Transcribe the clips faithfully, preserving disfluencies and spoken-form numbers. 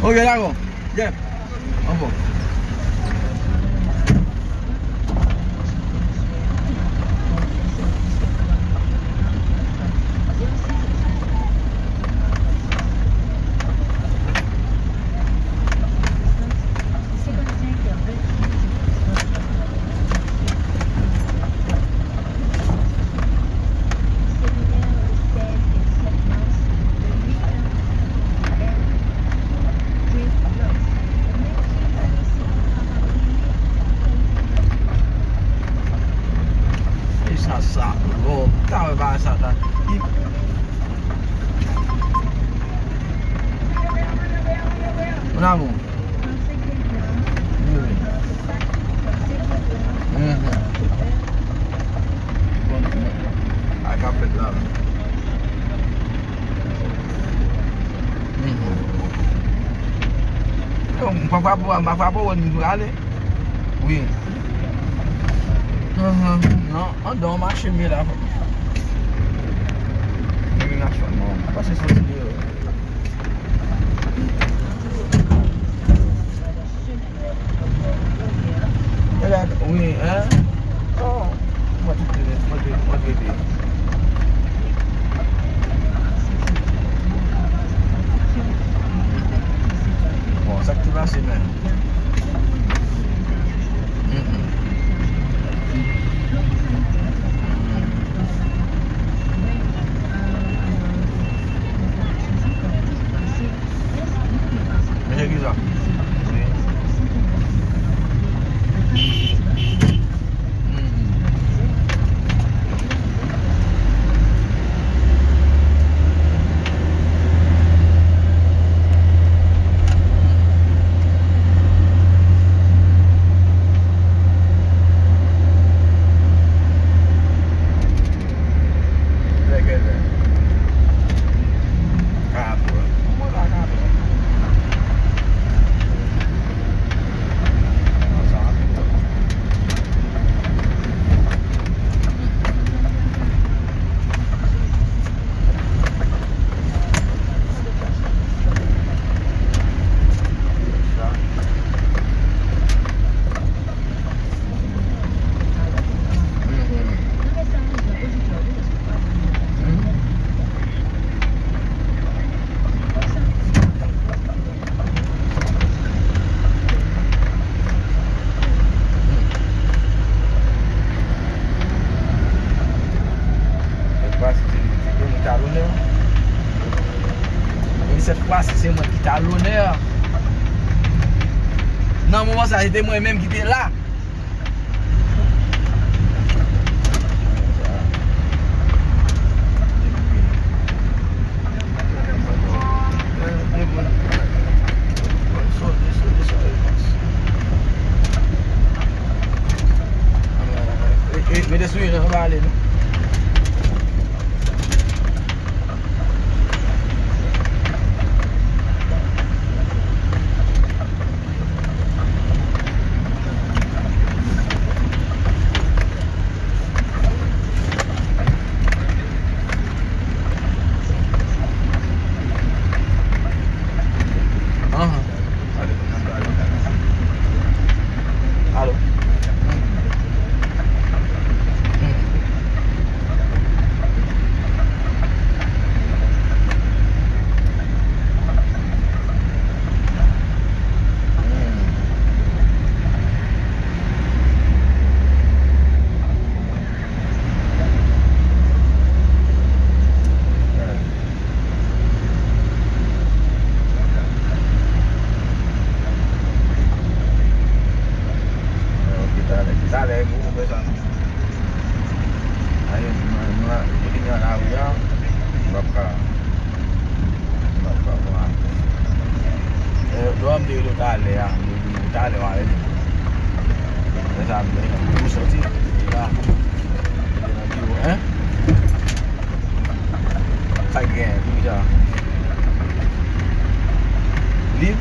Ok, dakò. Jèf. Anfòm. E sa, sa, bon, ta wè bagay sa, ta. Mon amour. Wi, wi. Mhm. Bon, bon. A ka fèt la. Mhm. Yo, m pa frape w, m pa frape w, m ale. Wi. Mhm. Non, andan yon machin, men la. Iminasyon, non. Pase soti deyò. Wi, en? Oh, mwen tout, mwen tout, mwen tout. Bon, sa k te pase menm? Mhm. Mesye ki sa? Wi. Mhm. Lè gèlè. Katran. Mwen la katran. Konsa. Sèt fwa si se mwen ki t a lonè. Sèt fwa si se mwen ki t a lonè. Nan moman sa, se te mwen menm ki te la. E, e, mete sou youn an, nou pa ale, non. Anhan. Alo. Ok, talè, talè, pou, pou fè sa, non. Aye, mwen, mwen, kote m nan lari a, m p ap ka, m p ap ka pran. E, lè m te rele w talè a, m te di w talè w a rele m. Fè sa, m te, m te soti, la, m te nan biwo, en. Sa k genyen, poukisa? Liv?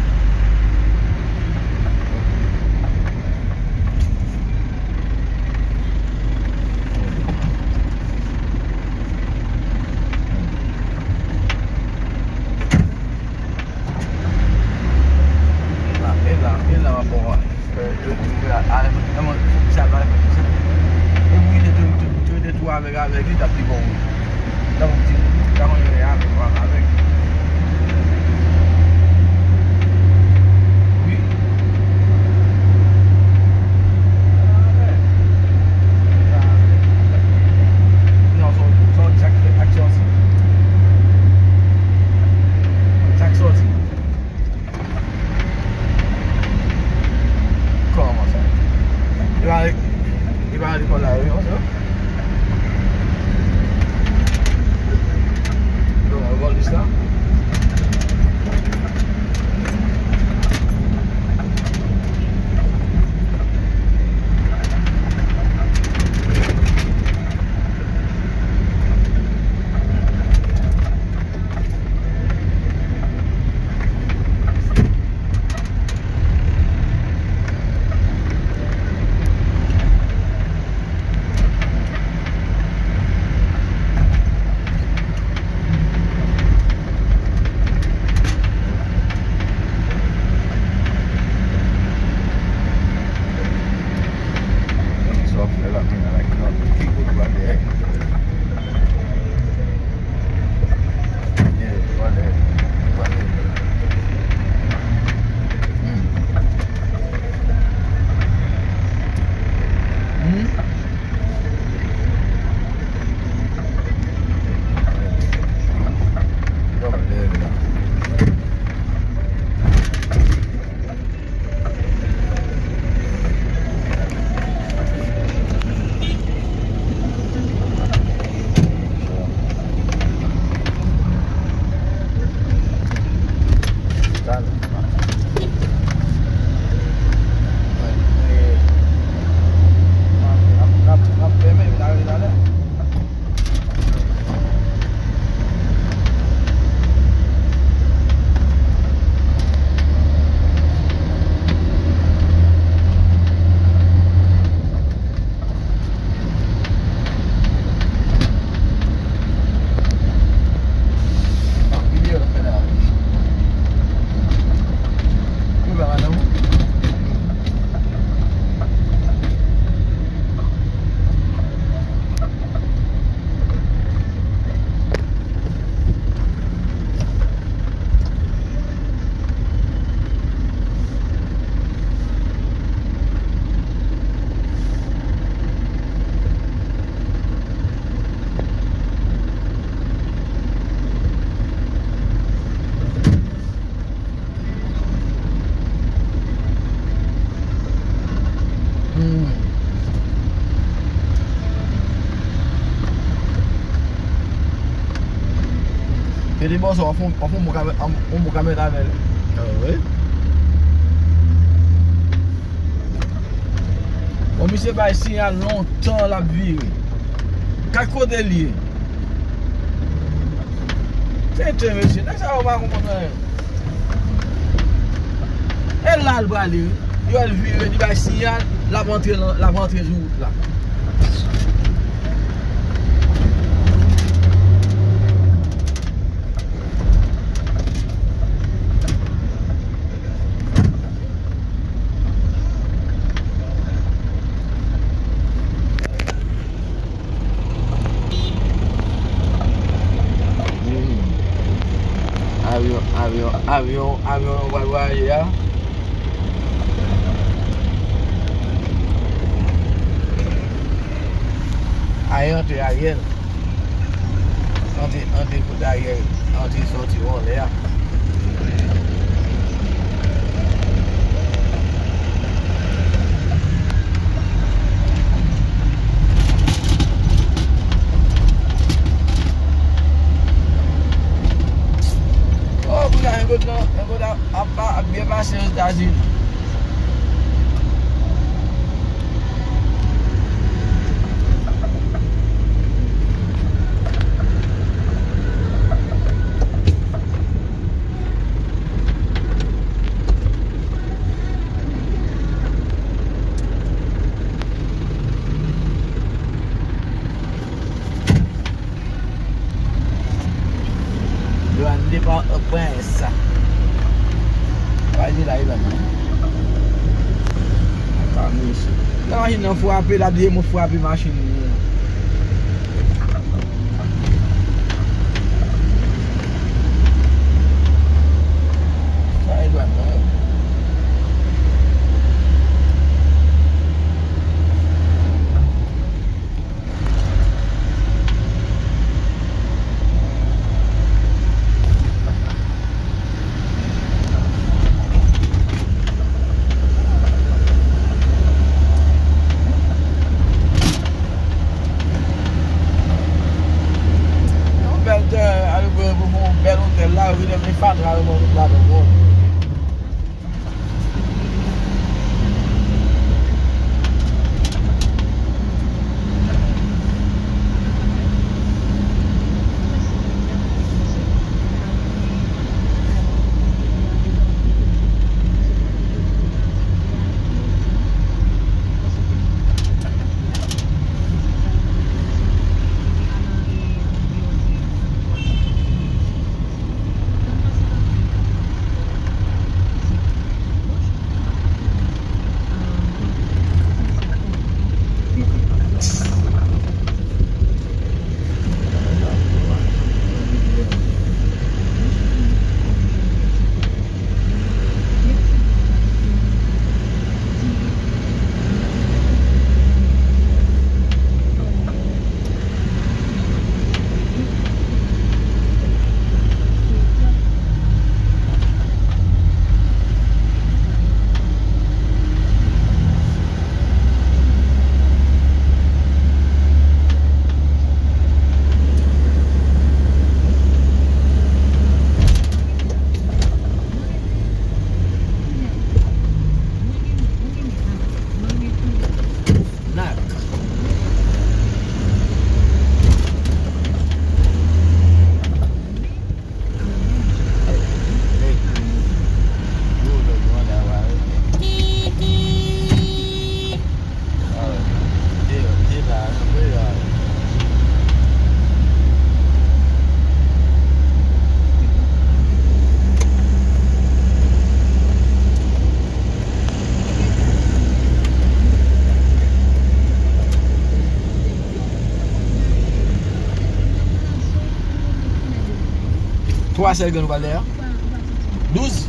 Tete Bòsò, w ap fè yon, w ap fè yon bon ka-, yon bon ka mèt avè l. Ah wi. Bon, misye bay siyal lontan l ap vire. Gad kote l ye. Tete, mesye, nèg sa yo pa konprann anyen. E la l prale, wi. Yo wè l vire, li bay siyal, l ap antre nan, l ap antre sou wout la. Avyon, avyon, avyon, avyon nou pral vwayaje a. Ay, antre Ariel. Antre, antre kote Ariel. Antre sòti vòlè a. Oh, kounye a, yon kote lan, yon kote ap, ap, ap byen pase Ozetazini. Yo ande pa pran sa. Pa di la, Ivan. Pa mesye. Lè machin nan frape, l ap di e mwen frape machin nan. Sa e dwàn nan. Yon bèl tè, ale pou, pou, pou yon bèl otèl la, yo vin met fatra yo bò wout la, bò. Nak. Twa sèl grenn ou pral dèyè? Douz?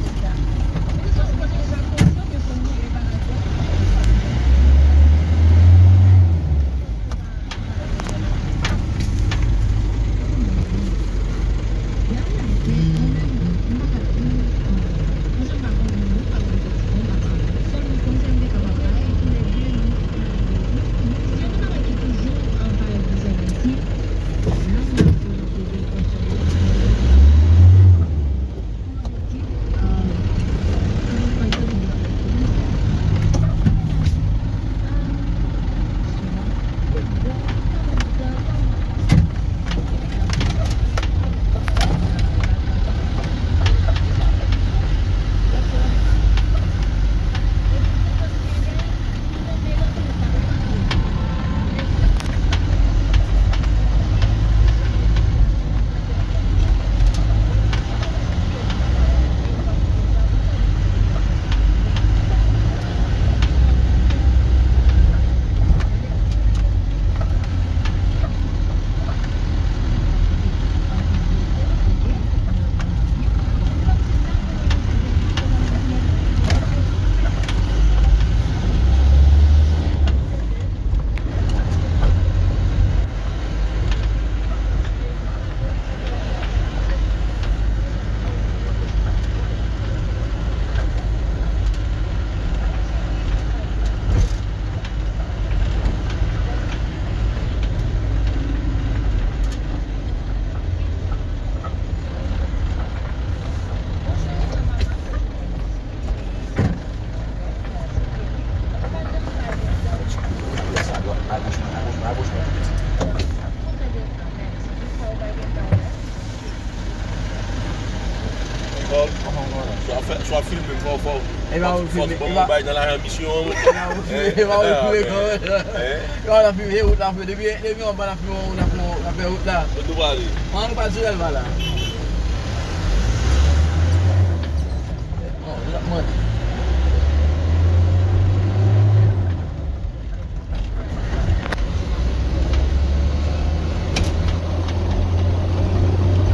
Swa fè, swa filme m, fò, fò, e pa fò, ou fò filme, fò e pa, bay nan lajan misyon an, mwen. E pa ou filme, e pa ou filme kò mwen. E pa w ap filme wout la, depi, depi anba n ap filme wout la, n ap fè wout la. Kote w prale? An, nou pral sou Dèlma la. An, nou ap mande.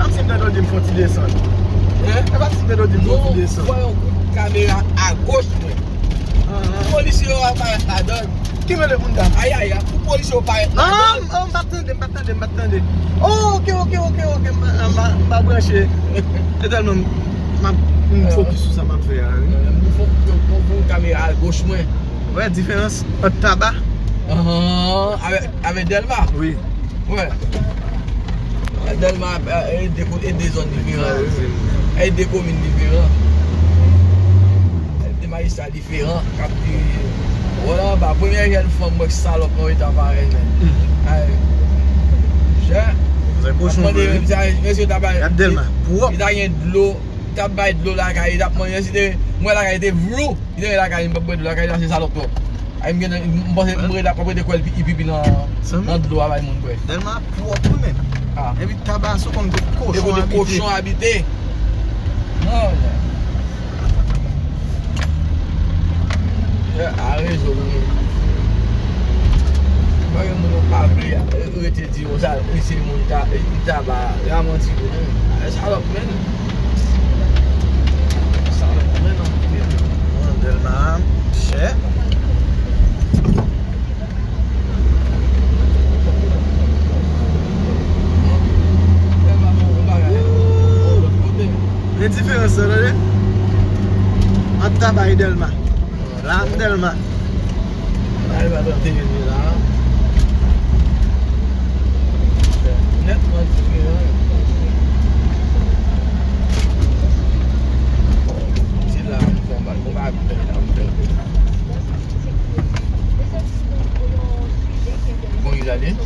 Kòmsi m te dwe di m fè yon ti desann. Hein? E pa si m te dwe di m fè yon ti desann. Non, fè yon kout kamera agoch mwen. Polisye yo ap parèt ladan. Ki rele moun dam? Ayaya, tout polisye yo parèt ladan. Non, oh, m p ap tande, m p ap tande, m p ap tande. Oh, ok, ok, ok, ok, m pa, m pa, m pa branche. Se tèlman m ap, m fokis sou sa m ap fè a, wi. M fon, fon, fon kamera agoch mwen. Wè diferans ant Taba? Ahn, avèk, avèk Dèlma? Wi. Wè. Dèlma, e, e de ko-, e de zòn diferan, wi. E de komin diferan. E de majistra diferan k ap dirije. Wè la anba, premye jèn fanm m wè k salòp nan eta parèy, men. Ay. Chè. Mesye ta bay, li ta gen dlo, li t ap bay dlo lakay, li t ap manje, si te, mwen lakay te vlou. Li te lakay li, m p ap bwè dlo lakay li, se salòp twòp. Ay, m gen, m panse m rele, ap rete kwè l pi, li pipi nan, nan dlo a bay moun bwè. Dèlma pwòp wi menm. Ah. Epi Taba sou konn kote kochon abite. Kote kochon abite. Non, non. Yeah, a rezon, wi. Pa gen moun yo pa vle rete di konsa, li se moun ta, li Taba, la manti wi. Salòp, men. Salòp, men, anpil. Bon, Dèlma, chè. Dèlma, bon, bon bagay. Woo! Lòt kote. Men diferans lan, tande? Ant Taba e Dèlma. La, m Dèlma. N arive a trannteyen an la. Nètman diferan. Se la m fè yon bagay, yon bagay pou fè la, m fè. Bon, Izaline.